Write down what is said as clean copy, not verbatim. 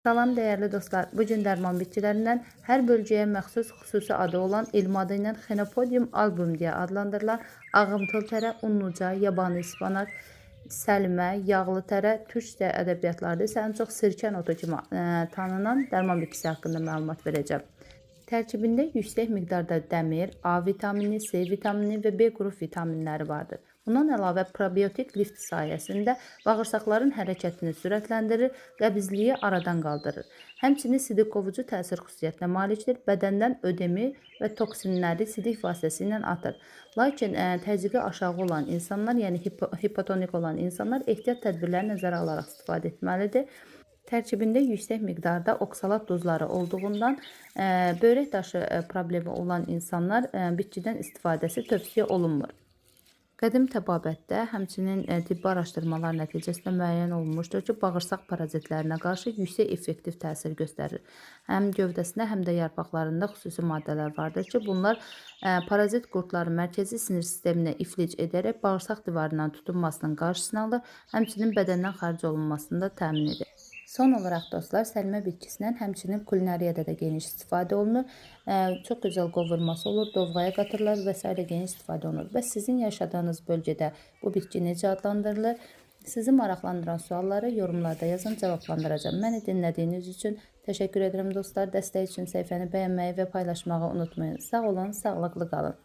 Salam dəyərli dostlar. Bu gün dərman bitkilərindən hər bölgəyə məxsus xüsusi adı olan elmi adı ilə Chenopodium album deyə adlandırılan ağımtıl tərə, unluca, yabanı ispanak, səlmə, yağlı tərə, türkcə ədəbiyyatlarda isə ən çox sirkən otu kimi tanınan dərman bitkisi haqqında məlumat verəcəm. Tərkibində yüksək miqdarda dəmir, A vitamini, C vitamini və B qrup vitaminləri vardır. Bundan əlavə probiotik lift sayəsində bağırsaqların hərəkətini sürətləndirir, qəbizliyi aradan qaldırır. Həmçinin sidik qovucu təsir xüsusiyyətinə malikdir, bədəndən ödemi və toksinləri sidik vasitəsilə atır. Lakin təzyiqi aşağı olan insanlar, yəni hipotonik olan insanlar ehtiyat tədbirləri nəzərə alaraq istifadə etməlidir. Tərkibində yüksək miqdarda oksalat duzları olduğundan böyrək daşı problemi olan insanlar bitkidən istifadəsi tövsiyə olunmur. Qədim təbabətdə həmçinin tibbi araşdırmalar nəticəsində müəyyən olunmuşdur ki, bağırsaq parazitlərinə qarşı yüksək effektiv təsir göstərir. Həm gövdəsində, həm də yarpaqlarında xüsusi maddələr vardır ki, bunlar parazit qurdların mərkəzi sinir sisteminə iflic edərək bağırsaq divarından tutunmasının qarşısını alır, həmçinin bədəndən xaric olunmasını da təmin edir. Son olaraq dostlar, səlmə bitkisindən həmçinin kulinariyada da geniş istifadə olunur. Çox gözəl qovurması olur, dovğaya qatırlar və s. geniş istifadə olunur. Və sizin yaşadığınız bölgədə bu bitki necə adlandırılır? Sizi maraqlandıran sualları yorumlarda yazın, cavablandıracağım. Məni dinlədiyiniz üçün təşəkkür edirəm dostlar. Dəstək üçün səhifəni bəyənməyi və paylaşmağı unutmayın. Sağ olun, sağlıqlı qalın.